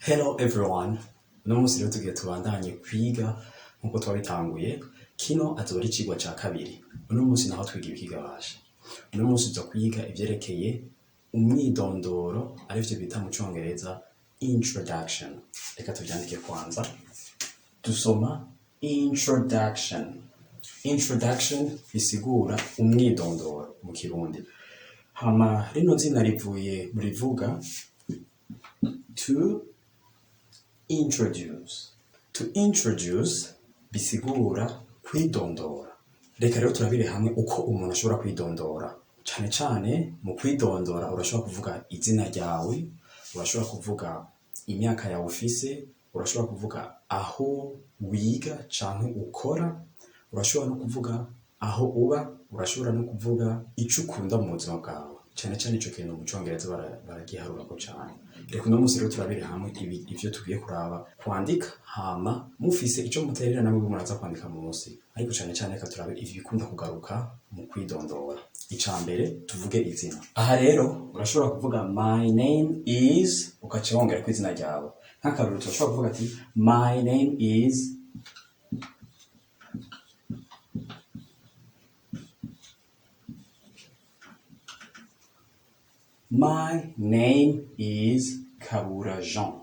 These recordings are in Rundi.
Hello everyone. Uno munsi rero tugiye tubandanye kwiga nkuko twabitanguye. Kino azoba ari icigwa ca kabiri. Uno munsi naho twiga ibikigabasha. Uno munsi tuza kwiga ivyerekeye umwidondoro, arivyo bita mu Congereza introduction. Reka tuvyandike kwanza. Dusoma introduction. Introduction bisigura umwidondoro mu Kirundi. Hama rino zina rivuye mu rivuga to introduce. To introduce bisigura kwidondora. Reka rero turabire hamwe uko umuntu ashobora kwidondora. Cane cane mu kwidondora urashobora kuvuga izina ryawe, urashobora kuvuga imyaka yawe ufise, urashobora kuvuga aho wiga canke ukora, urashobora no kuvuga aho uba, urashobora no kuvuga ico ukunda mu buzima bwawe. Cane cane ico kintu mu Congereza baragiharurako cane. Reka uno munsi rero turabire hamwe ivyo tugiye kuraba kwandika, hama mufise ico muterera namwe muraza kwandika munsi. Ariko cane cane reka turabe ibikunda kugaruka mu kwidondora. Ica mbere, tuvuge izina. Aha rero urashobora kuvuga "My name is", ukaca wongerako izina ryawe. Nk'akarorero, turashobora kuvuga ati "My name is My name is Kabura Jean."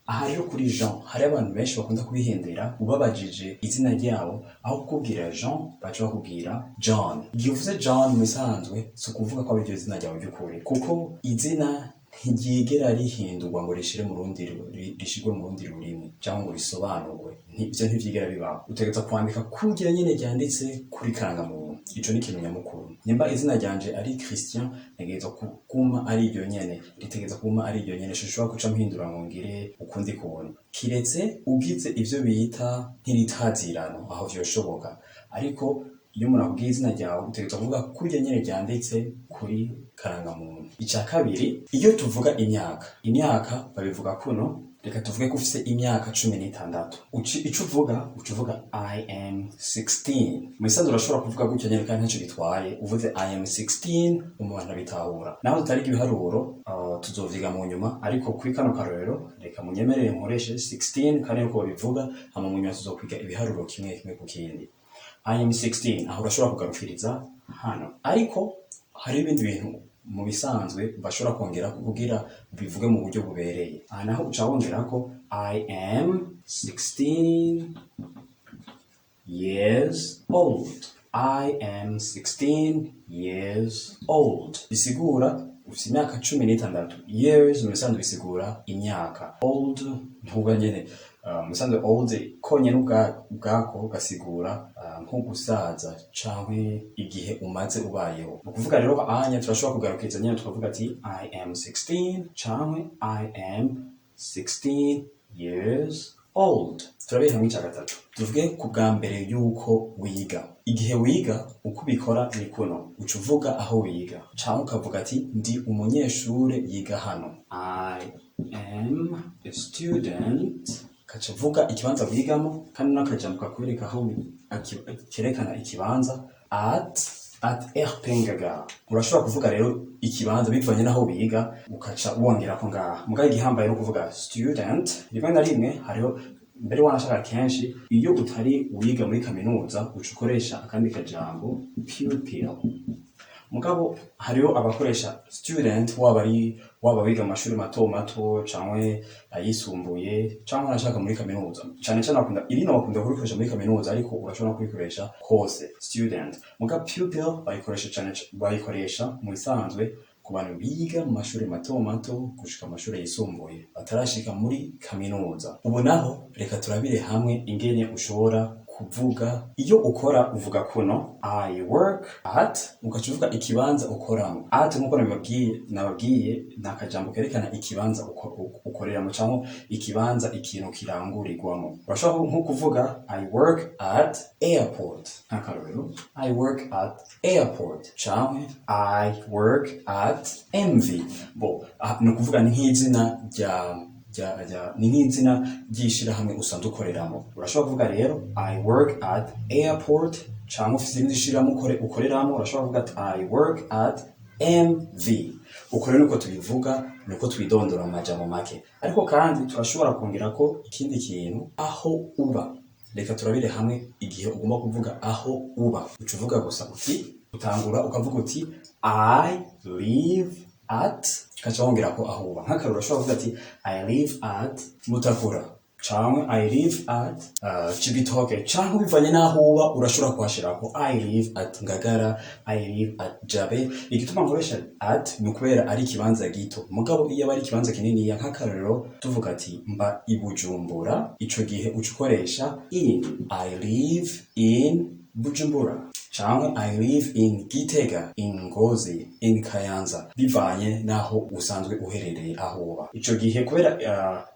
Aha rero kuri Jean hari abantu benshi bakunda kubihendera. Ubabajije izina ryabo, aho kukubwira Jean baca bakubwira John. Igihe uvuze John, mu bisanzwe si ukuvuga ko ari iryo zina ryawe ry'ukuri, kuko izina ntiryigera rihindurwa ngo rishire mu rundi rishirwe mu rundi rurimi cyangwa ngo risobanurwe. Ivyo ntivyigera bibaho. Utegerezwa kwandika kurya nyene ryanditse kuri karangamuntu. Ico ni ikintu nyamukuru. Nimba izina ryanje ari Christian, ntegerezwa kuguma ari iryo nyene, ritegerezwa kuguma ari iryo nyene. Sinshobora guca mpindura ngo ngire ukundi kuntu, kiretse ugize ivyo bita nk'iritazirano, aho vyoshoboka. Ariko iyo umuntu akubwiye izina ryawe, utegerezwa kuvuga kurya nyene ryanditse kuri karangamuntu. Ica kabiri, iyo tuvuga imyaka, imyaka babivuga kuno. Reka tuvuge ko ufise imyaka 16. Ico uvuga, uca uvuga "I am 16". Mu bisanzwe urashobora kuvuga gutyo nyene kandi ntaco bitwaye. Uvuze "I am 16", umuntu abitahura. Naho tutariga ibiharuro, tuzovyiga mu nyuma, ariko kuri kano karorero reka munyemerere nkoreshe 16 kandi nuko babivuga. Hama mu nyuma tuzokwiga ibiharuro kimwe kimwe ku kindi. "I am 16", aho urashobora kugarukiriza hano, ariko hari ibindi bintu mu bisanzwe bashobora kongera kugira bivuge mu buryo bubereye. Aha naho uca wongera ko "I am 16 years old". "I am 16 years old" bisigura ufite imyaka 16. Years mu bisanzwe bisigura imyaka. Old ntuba nyene, mu bisanzwe old konyene ubwako gasigura nko gusaza canke igihe umaze ubayeho. Ni ukuvuga rero anya turashobora kugarukiriza nyene tukavuga ati "I am 16" canke "I am 16 years old". Turabire hamwe icya gatatu. Tuvuge ku bwa mbere yuko wiga. Igihe wiga, uko ubikora ni kuno: uca uvuga aho wiga canke ukavuga ati "Ndi umunyeshure yiga hano", "I am a student", ukaca uvuga ikibanza wigamo, kandi n'akajambo kakwereka aho kerekana ikibanza, at RP Ngagara. Urashobora kuvuga rero ikibanza bivanye n'aho wiga, ukaca wongerako ngaha. Mugabo igihambaye no kuvuga student. Rimwe na rimwe hariho mbere wanashaka kenshi iyo utari wiga muri kaminuza, uca ukoresha akandi kajambo pupil. Mugabo hariho abakoresha student, waba ari waba wiga mu mashuri mato mato canke ayisumbuye canke wanashaka muri kaminuza. Cane cane bakunda irino, bakunda kurikoresha muri kaminuza, ariko urashobora no kurikoresha hose student. Mugabo pupil bayikoresha cane, bayikoresha mu bisanzwe ku bantu biga mu mashuri mato mato gushika mu mashuri yisumbuye, batarashika muri kaminuza. Ubu naho reka turabire hamwe ingene ushobora kuvuga iyo ukora. Uvuga kuno: "I work at", ugaca uvuga ikibanza ukoramo. At, nkuko nababwiye, ni akajambo kerekana ikibanza ukoreramo cyangwa ikibanza ikintu kirangurirwamo. Urashobora nko kuvuga "I work at airport", nk'akarorero "I work at airport" canke "I work at MV". Bo ah, ni ukuvuga ni nk'izina rya ni nk'izina ry'ishirahamwe usanzwe ukoreramo. Urashobora kuvuga rero "I work at airport", cyangwa ufite irindi shirahamwe ukoreramo, urashobora kuvuga ati "I work at MV. Uko rero niko tubivuga, niko twidondora mu majambo make. Ariko kandi turashobora kongerako ikindi kintu, aho uba. Reka turabire hamwe igihe ugomba kuvuga aho uba. Uca uvuga gusa uti, utangura ukavuga uti "I live at", ukaca wongerako aho uba. Nk'akarorero, urashobora kuvuga ati "I live at Mutakura" canke "I live at Cibitoke", canke bivanye n'aho uba urashobora kuhashirako "I live at Ngagara", "I live at Jabe". Igituma nkoresha "at" ni ukubera ari ikibanza gito. Mugabo iyo aba ari ikibanza kininiya, nk'akarorero tuvuga ati mba i Bujumbura, ico gihe uca ukoresha "in", "I live in Bujumbura" canke "I live in Gitega", in Ngozi, in Kayanza, bivanye n'aho usanzwe uherereye, aho uba. Ico gihe kubera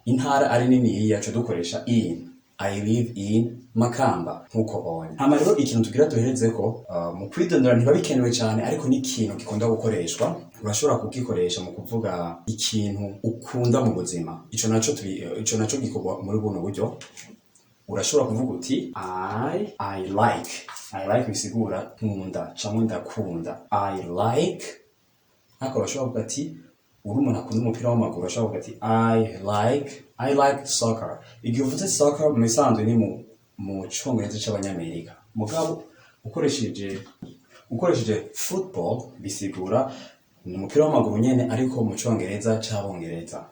intara ari niniya, ca dukoresha "in", "I live in Makamba", nkuko bonye. Hama rero ikintu tugira duherezeko, mu kwidondora ntiba bikenewe cyane, ariko ni ikintu gikunda gukoreshwa. Urashobora kugikoresha mu kuvuga ikintu ukunda mu buzima. Ico naco gikorwa muri buno buryo: urashobora kuvuga uti I like. "I like" bisigura nkunda canke ndakunda. "I like", ariko urashobora kuvuga ati uri umuntu akunda umupira w'amaguru, urashobora kuvuga ati I like soccer." Igihe uvuze "soccer", mu bisanzwe ni mu Congereza c'Abanyamerika. Mugabo ukoresheje "football" bisigura ni umupira w'amaguru nyene, ariko mu Congereza c'Abongereza.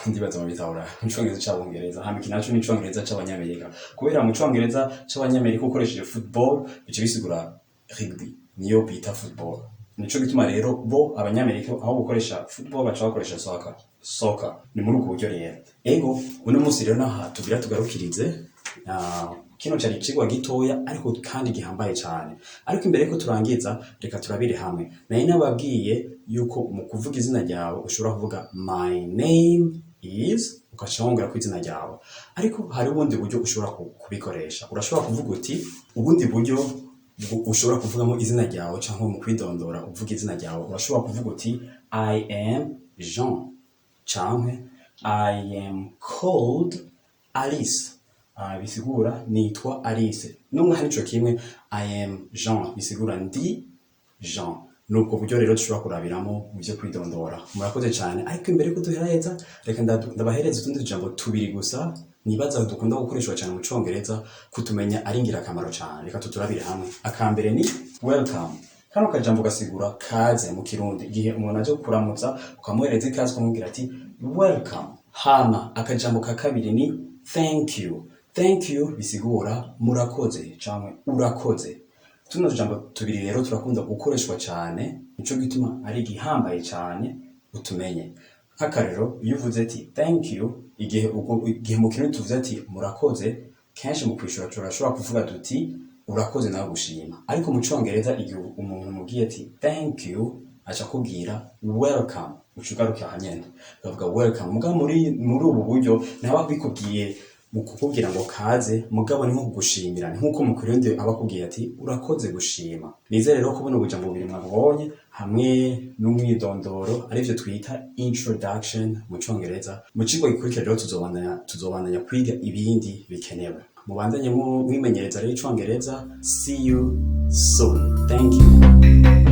Ndibaza mubitahura. Mu Congereza c'Abongereza. Hama iki naco ni Icongereza c'Abanyamerika. Kubera mu Congereza c'Abanyamerika ukoresheje "football" bica bisigura rugby, niyo bita football. Nico gituma rero bo Abanyamerika aho gukoresha "football" baca bakoresha "soccer". Soccer ni muri ubwo buryo rero. Ego, uno munsi rero naha tugira tugarukirize. Kino cari icigwa gitoya ariko kandi gihambaye cane. Ariko imbere yuko turangiza, reka turabire hamwe. Nari nababwiye yuko mu kuvuga izina ryawe ushobora kuvuga "My name is", ugaca wongera ku izina ryawe. Ariko hari ubundi buryo ushobora kubikoresha. Urashobora kuvuga uti, ubundi buryo ushobora kuvugamo izina ryawe canke mu kwidondora uvuga izina ryawe, urashobora kuvuga uti "I am Jean" canke "I am called Alice". Bisigura nitwa Alice. N'umwe hari ico kimwe, "I am Jean" bisigura ndi Jean. Nubwo buryo rero dushobora kurabiramo mu vyo kwidondora. Murakoze cyane. Ariko imbere yuko duheraheza, reka ndabahereza utundi tujambo tubiri gusa nibaza dukunda gukoreshwa cyane mu Congereza, kutumenya ari ingirakamaro cyane. Reka tuturabire hamwe. Akambere ni "welcome". Kano kajambo gasigura kaze mu Kirundi. Igihe umuntu aje kukuramutsa, ukamuhereza ikaze, ukamubwira ati "Welcome". Hama akajambo ka kabiri ni "thank you". "Thank you" bisigura murakoze canke urakoze. Tuno tujambo tubiri rero turakunda gukoreshwa cyane, nico gituma ari igihambaye cyane utumenye. Nk'akarero, iyo uvuze ati "thank you", igihe mu Kirundi tuvuze ati murakoze, kenshi mu kwishura turashobora kuvuga duti urakoze nawe gushima. Ariko mu Congereza, igihe umuntu umubwiye ati "thank you", aca akubwira "welcome". Uca ugaruka aha nyene ukavuga "welcome". Mugabo muri ubu buryo ntaba bikubwiye mu kukubwira ngo kaze, mugabo ni nko kugushimira, ni nkuko mu Kirundi aba akubwiye ati urakoze gushima. Nizere rero ko buno bujambo bubiri mwabubonye hamwe n'umwidondoro, arivyo twita "introduction" mu Congereza. Mu cigwa gikurikira rero tuzobandanya kwiga ibindi bikenewe. Mubandanye mwimenyereza rero Icongereza. See you soon. Thank you.